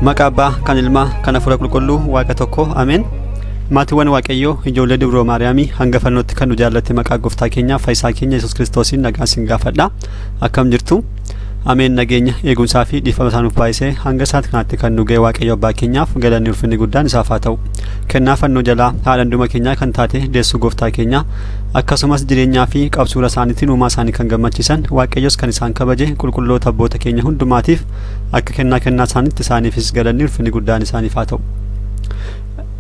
Maqaa Abbaa kan Ilmaa kan Hafuura Qulqulluu Waaqa tokko Ameen. Maatiiwwan Waaqayyoo ijoollee Dubroo Maariyaamii hanga fannootti kan nu jaallatte maqaa gooftaa keenyaa fayyisaa keenya Yesuus Kiristoosiin nagaan isin gaafadha. Akkam jirtu? Ameen nageenya eegumsaa fi dhiifama isaa nuuf baay'isee hanga isaatti kanatti kan nu ga'e Waaqayyo abbaa keenyaaf galanni ulfinni guddaan isaaf haa ta'u. Kennaa fannoo jalaa haadha hunduma keenyaa kan taate deessuu gooftaa keenyaa akkasumas jireenyaa fi qabsuura isaaniitiin uumaa isaanii kan gammachiisan Waaqayyos kan isaan kabaje qulqulloota abboota keenya hundumaatiif akka kennaa kennaa isaaniitti isaaniifis galanni ulfinni guddaan isaaniif haa ta'u.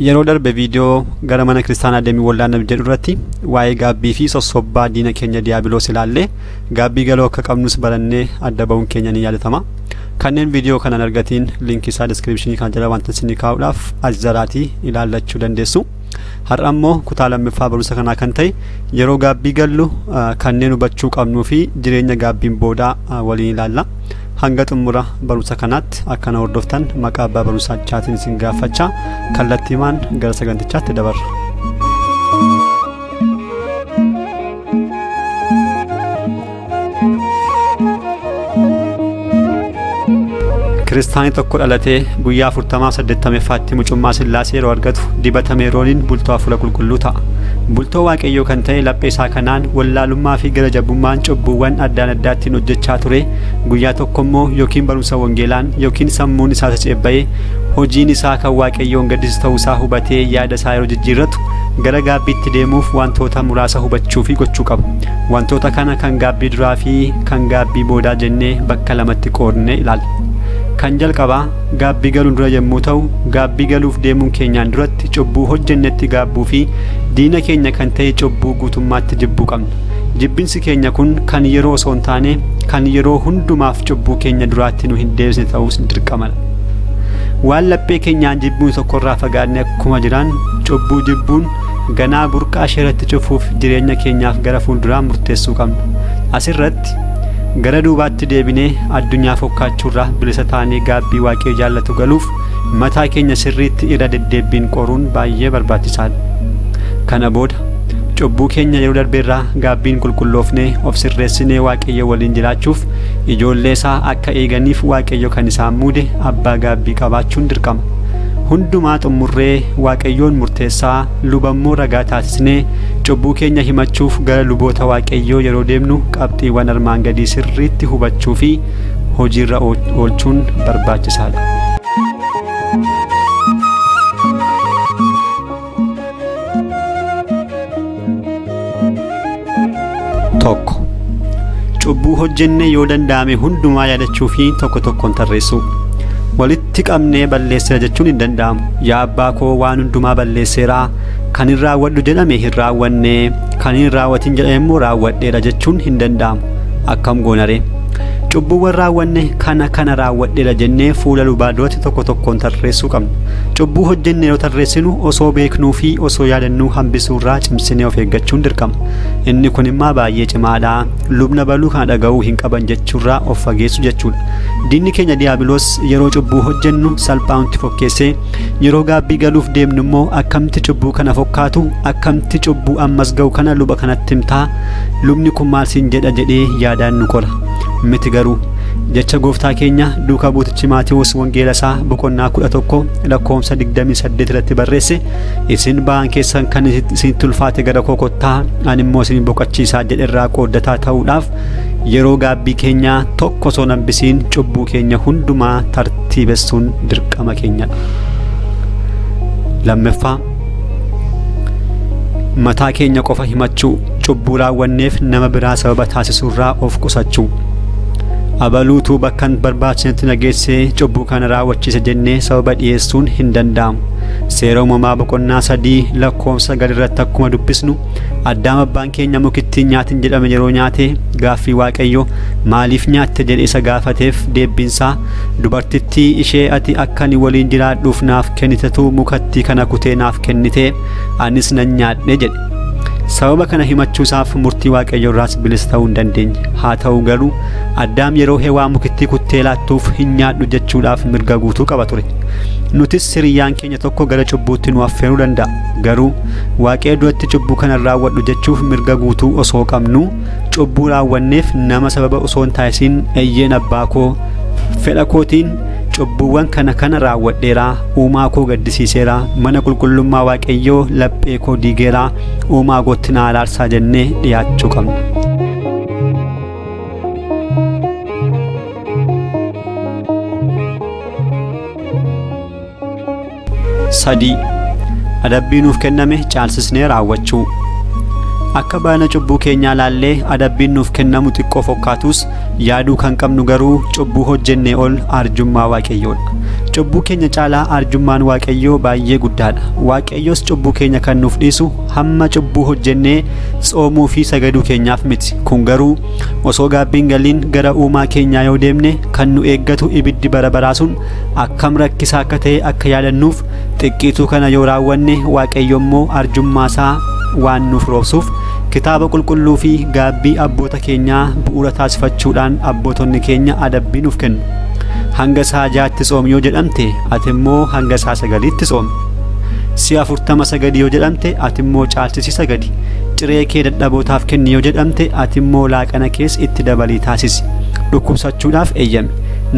Yeroo darbe viidiyoo gara mana kiristaanaa deemii wal'aanna jedhu irratti waa'ee gaabbii fi sossobbaa diina keenya diyaabiloos ilaallee gaabbii galoo akka qabnus barannee adda ba'uun keenya ni yaadatama. Kanneen viidiyoo kana hin argatiin liinkii isaa diskiripshinii kana jala wanta isinii kaa'uudhaaf as jalaatii ilaallachuu dandeessu. Har'a immoo kutaa lammaffaa barumsa kanaa kan ta'e yeroo gaabbii gallu kanneen hubachuu qabnuu fi jireenya gaabbiin boodaa waliin ilaalla. Hanga xumura barumsa kanaatti akka na hordoftan maqaa abbaa barumsachaatiin isin gaafachaa kallattiimaan gara sagantichaatti dabarra. Kiristaanni tokko dhalatee guyyaa 40 80ffaatti mucummaa Sillaasee yeroo argatu dibata Meerooniin bultoo hafuura qulqulluu ta'a. Bultoo Waaqayyoo kan ta'e laphee isaa kanaan wallaalummaa fi gara jabummaan cubbuuwwan addaan addaattiin hojjechaa ture guyyaa tokko immoo yookiin barumsa wangeelaan yookiin sammuun isaa ceebba'ee hojiin isaa kan Waaqayyoon gaddisiisu ta'uu isaa hubatee yaada isaa yeroo jijjiirratu gara gaabbiitti deemuuf wantoota muraasa hubachuu fi gochuu qaba. Wantoota kana kan gaabbii duraa fi kan gaabbii boodaa jennee bakka lamatti qoodnee ilaalla. Kan jalqabaa gaabbii galuun dura yommuu ta'u, gaabbii galuuf deemuun keenyaan duratti cubbuu hojjennetti gaabbuu fi diina keenya kan ta'e cubbuu guutummaatti jibbuu qabna. Jibbinsi keenya kun kan yeroo osoo hin taane kan yeroo hundumaaf cubbuu keenya duraatti nu hin deebisne ta'uus dirqamadha. Waan laphee keenyaan jibbuun tokkorraa fagaannee akkuma jiraan cubbuu jibbuun ganaa burqaa isheerratti cufuuf jireenya keenyaaf gara fuulduraa murteessuu qabna. Asirratti gara duubaatti deebinee addunyaa fokkaachuurraa bilisa taanee gaabbii Waaqayyo jaallatu galuuf mataa keenya sirriitti irra deddeebbiin qoruun baay'ee barbaachisaadha. Kana booda cubbuu keenya yeroo darbeerraa gaabbiin qulqulloofnee of sirreessinee Waaqayyo waliin jiraachuuf ijoollee isaa akka eeganiif Waaqayyo kan isaan muude abbaa gaabbii qabaachuun dirqama. Hundumaa xumurree Waaqayyoon murteessaa lubammoo ragaa taasisnee cubbuu keenya himachuuf gara luboota Waaqayyoo yeroo deemnu qabxiiwwan armaan gadii sirriitti hubachuu fi hojiirra oolchuun barbaachisaadha. Tokko cubbuu hojjenne yoo danda'ame hundumaa yaadachuu fi tokko tokkoon tarreessuu. Walitti qabnee balleesseera jechuun hin danda'amu. Yaa abbaa koo waan hundumaa balleesseeraa kan hin raawwadhu jedhame hin raawwanne kan hin raawwatin jedhame immoo raawwadheera jechuun hin danda'amu. Akkam goonaree? Cubbuuwwan raawwanne kana kana raawwadheera jennee fuula lubaa duratti tokko tokkoon tarreessuu qabna. Cubbuu hojjenne yeroo tarreessinu osoo beeknuu fi osoo yaadannuu hambisuurraa cimsinee of eeggachuun dirqama. Inni kun immoo baay'ee cimaadha. Lubna baluu kana dhaga'uu hin qaban jechuurraa of fageessu jechuudha. Diinni keenya diyaabiloos yeroo cubbuu hojjennu salphaamti fokkeessee yeroo gaabbii galuuf deemnu immoo akkamti cubbuu kana fokkaatu akkamti cubbuu ammas ga'u kana luba kanatti himtaa lubni kun maal siin jedha jedhee yaadaan nu qora. Miti garuu jecha gooftaa keenya duuka buutichi Maatiyoos wangeela isaa boqonnaa 11 lakkoofsa 28 irratti barreesse isin ba'aan keessan kan isinitti ulfaate gara koo kottaa ani immoo isin boqochiisaa jedherraa qooddataa ta'uudhaaf yeroo gaabbii keenyaa tokko osoo hin hambisiin cubbuu keenya hundumaa tartiibessuun dirqama keenyadha. Lammaffaa mataa keenya qofa himachuu cubbuu raawwanneef nama biraa sababa taasisuurraa of qusachuu. Abaluutuu bakka hin barbaachisnetti na geessee cubbuu kana raawwachiise jennee sababa dhiyeessuun hin danda'amu. Seera uumamaa boqonnaa 3 lakkoofsa 9 irratti akkuma dubbisnu Addaam abbaan keenya mukittiin nyaatin jedhame yeroo nyaate gaaffii Waaqayyo maaliif nyaatte jedhe isa gaafateef deebbiinsaa dubartittii ishee ati akka ani waliin jiraadhuuf naaf kennitetu mukattii kana kutee naaf kennite anis nan nyaadhe jedhe. Sababa kana himachuusaaf murtii Waaqayyoo irraas bilisa ta'uu hin dandeenye. Haa ta'u garuu Addaam yeroo Hewaan mukittii kuttee laattuuf hin nyaadhu jechuudhaaf mirga guutuu qaba ture. Nutis hiriyyaan keenya tokko gara cubbuutti nu affeeruu danda'a. Garuu Waaqayyo duratti cubbuu kana raawwadhu jechuuf mirga guutuu osoo qabnuu cubbuu raawwanneef nama sababa osoo hin taasisiin eeyyeen abbaa koo fedha kootiin cubbuuwwan kana kana raawwadheera, uumaa koo gaddisiiseera, mana qulqullummaa Waaqayyoo laphee koo diigeera, uumaa kootti na araarsaa jennee dhiyaachuu qabna. Sadii, adabbii nuuf kenname caalsisnee raawwachuu. Akka baana cubbuu keenyaa laallee adabbiin nuuf kennamu xiqqoo fokkaatus yaaduu kan qabnu garuu cubbuu hojjennee ol arjummaa Waaqayyoodha. Cubbuu keenya caalaa arjummaan Waaqayyoo baay'ee guddaadha. Waaqayyos cubbuu keenya kan nuuf dhiisu hamma cubbuu hojjennee tsoomuu fi sagaduu keenyaaf miti. Kun garuu osoo gaabbiin galiin gara uumaa keenyaa yoo deemne kan nu eeggatu ibiddi bara baraa sun akkam rakkisaa akka ta'e akka yaadannuuf xiqqiituu kana yoo raawwanne Waaqayyo immoo arjummaasaa waan nuuf roobsuuf kitaaba qulqulluu fi gaabbii abboota keenyaa bu'uura taasifachuudhaan abbootonni keenya adabbii nuuf kennu. Hanga saa 6tti tsoomi yoo jedhamte ati immoo hanga saa 9tti tsoomi. Si'a 40 sagadi yoo jedhamte ati immoo caalchisi sagadi. Ciree kee dadhabootaaf kenni yoo jedhamte ati immoo laaqana kees itti dabalii taasisi. Dhukkubsachuudhaaf eeyyami.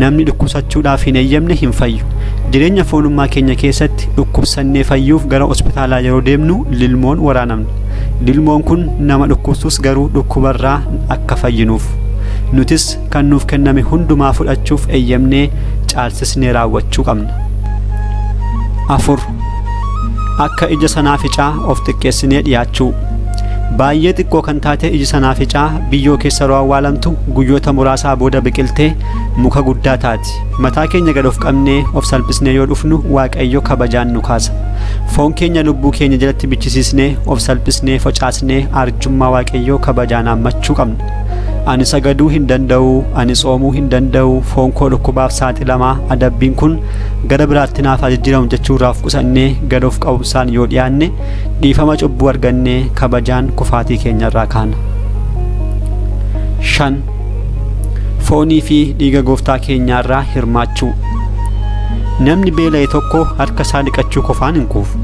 Namni dhukkubsachuudhaaf hin eeyyamne hin fayyu. Jireenya foonummaa keenya keessatti dhukkubsannee fayyuuf gara hospitaalaa yeroo deemnu lilmoon waraanamna. Lilmoon kun nama dhukkubsus garuu dhukkubarraa akka fayyinuuf. Nutis kan nuuf kenname hundumaa fudhachuuf eeyyamnee caalsisnee raawwachuu qabna. 4, Akka ija sanaaficaa of xiqqeessinee dhiyaachuu. Baay'ee xiqqoo kan taate iji sanaaficaa biyyoo keessa yeroo awwaalamtu guyyoota muraasaa booda biqiltee muka guddaa taati. Mataa keenya gad of qabnee of salphisnee yoo dhufnu Waaqayyo kabajaan nu kaasa. Foon keenya lubbuu keenya jalatti bichisiisnee of salphisnee focaasnee arjummaa Waaqayyoo kabajaan haammachuu qabna. Ani sagaduu hin danda'u, ani tsoomuu hin danda'u, foon koo dhukkubaaf saaxilamaa, adabbiin kun gara biraatti naaf haa jijjiiramu jechuurraa of qusannee gad of qabumsaan yoo dhiyaanne dhiifama cubbuu argannee kabajaan kufaatii keenyarraa kaana. 5, Foonii fi dhiiga gooftaa keenyaarraa hirmaachuu. Namni beela'e tokko harka isaa dhiqachuu qofaan hin quufu.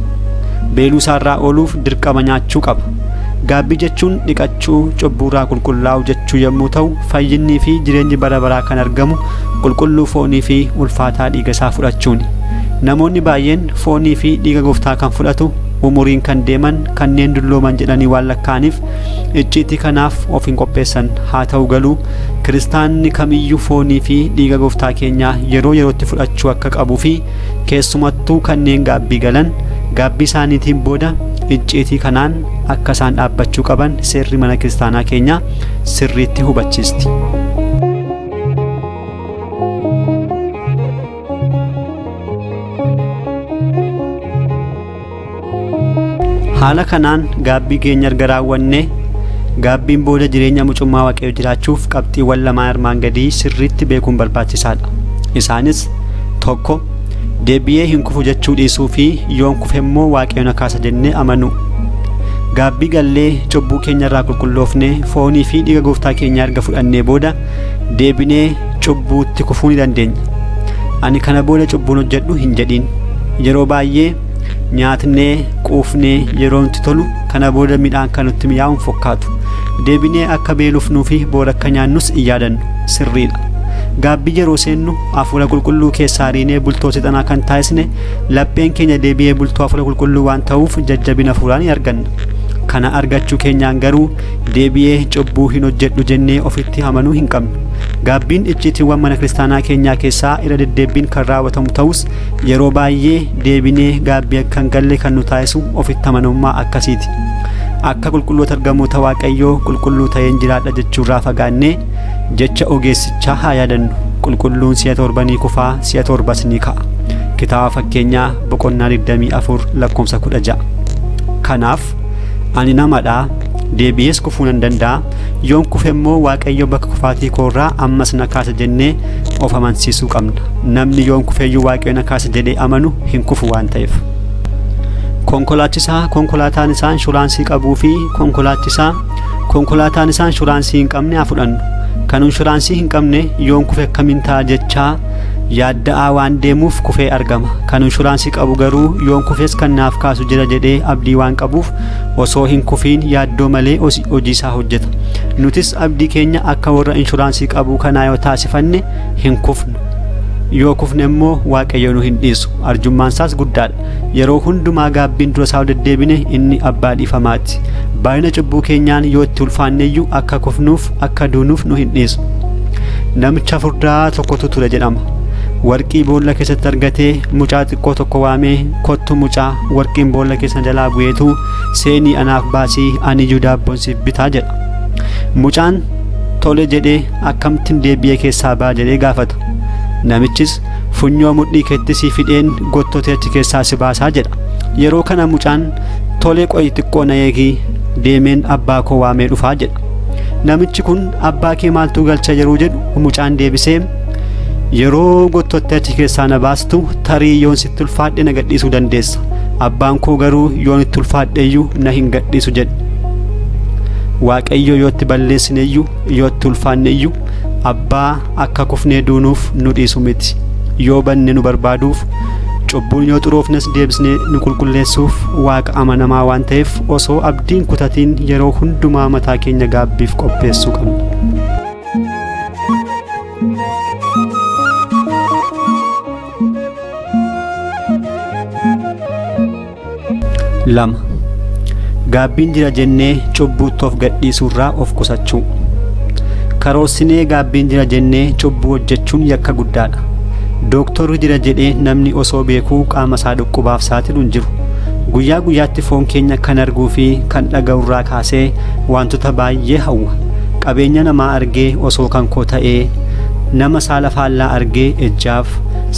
Beeluu isaarraa ooluuf dirqama nyaachuu qaba. Gaabbii jechuun dhiqachuu, cubbuurraa qulqullaa'uu jechuu yommuu ta'u, fayyinnii fi jireenyi bara baraa kan argamu qulqulluu foonii fi ulfaataa dhiiga isaa fudhachuuni. Namoonni baay'een foonii fi dhiiga gooftaa kan fudhatu umuriin kan deeman kanneen dullooman jedhanii waan lakkaa'aniif icciitii kanaaf of hin qopheessan. Haa ta'u galuu kiristaanni kamiyyuu foonii fi dhiiga gooftaa keenyaa yeroo yerootti fudhachuu akka qabuu fi keessumattuu kanneen gaabbii galan gaabbii isaaniitiin booda icciitii kanaan akka isaan dhaabbachuu qaban seerri mana kiristaanaa keenyaa sirriitti hubachiisti. Haala kanaan gaabbii keenya erga raawwannee gaabbiin booda jireenya mucummaa Waaqayyoo jiraachuuf qabxiiwwan lamaan armaan gadii sirriitti beekuun barbaachisaadha. Isaanis 1. Deebi'ee hin kufu jechuu dhiisuu fi yoon kufe immoo Waaqayyo na kaasa jennee amanuu. Gaabbii gallee cubbuu keenya irraa qulqulloofnee foonii fi dhiiga gooftaa keenyaa erga fudhannee booda deebinee cubbuutti kufuu ni dandeenya. Ani kana booda cubbuun hojjedhu hin jedhiin. Yeroo baay'ee nyaatnee quufnee yeroo nutti tolu kana booda midhaan kan nutti mi'aawu hin fokkaatu. Deebinee akka beelofnuu fi boora akka nyaannus hin yaadannu. Sirriidha. Gaabbii yeroo seennu hafuura qulqulluu keessaa riinee bultoo seexanaa kan taasisne lapheen keenya deebi'ee bultoo hafuura qulqulluu waan ta'uuf jajjabina hafuuraa ni arganna. Kana argachuu keenyaan garuu deebi'ee cubbuu hin hojjedhu jennee ofitti amanuu hin qabnu. Gaabbiin icciitiiwwan mana kiristaanaa keenyaa keessaa irra deddeebbiin kan raawwatamu ta'us yeroo baay'ee deebinee gaabbii akka hin galle kan nu taasisu ofitti amanamummaa akkasiiti. Akka qulqulloota ergamoota Waaqayyoo qulqulluu ta'een jiraadha jechuurraa fagaannee jecha ogeessichaa haa yaadannu. Qulqulluun si'a 7 ni kufaa, si'a 7s ni ka'a. Kitaaba Fakkeenyaa boqonnaa 24 lakkoofsa 16. Kanaaf ani namadha, deebi'ees kufuu nan danda'a, yoon kufe immoo Waaqayyo bakka kufaatii koorraa ammas na kaasa jennee of amansiisuu qabna. Namni yoon kufeeyyuu Waaqayyo na kaasa jedhee amanu hin kufu waan ta'eef. Konkolaachisaa konkolaataan isaa inshuraansii qabuu fi konkolaachisaa konkolaataan isaa inshuraansii hin qabne haa fudhannu. Kan inshuraansii hin qabne yoon kufe akkamiin ta'a jechaa yaadda'aa waan deemuuf kufee argama. Kan inshuraansii qabu garuu yoon kufes kan naaf kaasu jira jedhee abdii waan qabuuf osoo hin kufiin yaaddoo malee hojii isaa hojjeta. Nutis abdii keenya akka warra inshuraansii qabuu kanaa yoo taasifanne hin kufnu. Yoo kufne immoo Waaqayyo nu hin dhiisu. Arjummaan isaas guddaadha. Yeroo hundumaa gaabbiin dura isaa deddeebine inni abbaa dhiifamaati. Baay'ina cubbuu keenyaan yoo itti ulfaanneyyuu akka kufnuuf akka duunuuf nu hin dhiisu. Namicha furdaa tokkotu ture jedhama. Warqii boolla keessatti argatee mucaa xiqqoo tokko waamee, kottu mucaa, warqiin boolla keessa jalaa bu'eetu seenii anaaf baasii aniyyuu daabboon siif bitaa jedha. Mucaan tole jedhee akkamittiin deebi'ee keessaa ba'a jedhee gaafata. Namichis funyoo mudhii keetti siif hidheen gottotee achi keessaa si baasaa jedha. Yeroo kana mucaan tole qo'i xiqqoo na eegii deemeen abbaa koo waamee dhufaa jedha. Namichi kun abbaa kee maaltu galcha yeroo jedhu mucaan deebisee yeroo gottottee achi keessaa na baastu tarii yoon sitti ulfaadhe na gadhiisuu dandeessa. Abbaan koo garuu yoon itti ulfaadheyyuu na hin gadhiisu jedhe. Waaqayyo yoo itti balleessineyyuu yoo itti ulfaanneyyuu abbaa akka kufnee duunuuf nu dhiisu miti. Yoo banne nu barbaaduuf cubbuun yoo xuroofnes deebisnee nu qulqulleessuuf Waaqa amanamaa waan ta'eef osoo abdiin kutatiin yeroo hundumaa mataa keenya gaabbiif qopheessuu qabna. Lama. Gaabbiin jira jennee cubbuutti of gadhiisuurraa of qusachuu. Karoorsinee gaabbiin jira jennee cubbuu hojjechuun yakka guddaadha. Dooktorri jira jedhee namni osoo beekuu qaama isaa dhukkubaaf saaxilu hin jiru. Guyyaa guyyaatti foon keenya kan arguu fi kan dhaga'urraa kaasee wantoota baay'ee hawwa. Qabeenya namaa argee osoo kan koo ta'ee, nama saala faallaa argee ejjaaf,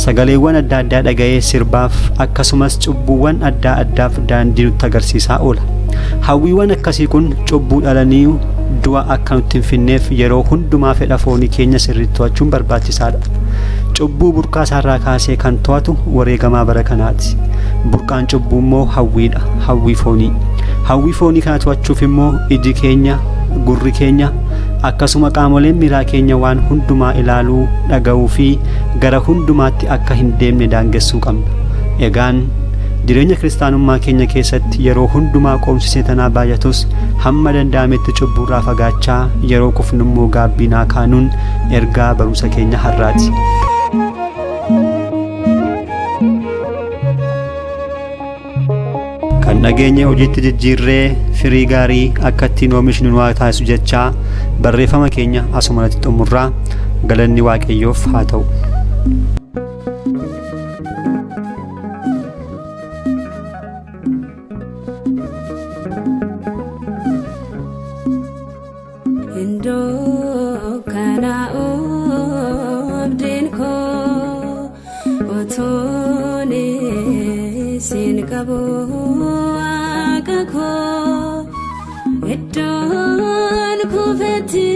sagaleewwan adda addaa dhaga'ee sirbaaf, akkasumas cubbuuwwan adda addaaf daandii nutti agarsiisaa oola. Hawwiiwwan akkasii kun cubbuu dhalanii du'a akka nutti hin finneef yeroo hundumaa fedha foonii keenya sirriitti to'achuun barbaachisaadha. Cubbuu burqaa isaarraa kaasee kan to'atu wareegamaa bara kanaati. Burqaan cubbuu immoo hawwiidha, hawwii foonii. Hawwii foonii kana to'achuuf immoo iji keenya, gurri keenya, akkasuma qaamoleen miiraa keenya waan hundumaa ilaaluu, dhaga'uu fi gara hundumaatti akka hin deemne daangessuu qabna. Egaan jireenya kiristaanummaa keenya keessatti yeroo hundumaa qoomsi seetanaa baay'atus hamma danda'ametti cubbuurraa fagaachaa yeroo kufnummoo gaabbiinaa kaanuun ergaa barumsa keenya har'aati. Kan dhageenye hojiitti jijjiirree firii gaarii akka ittiin oomishnu nu haa taasisu jechaa barreeffama keenya asumarratti xumurraa galanni Waaqayyoof haa ta'u. Iddoo kana abdiin koo utuun siin qabu waaqa koo iddoon kufetti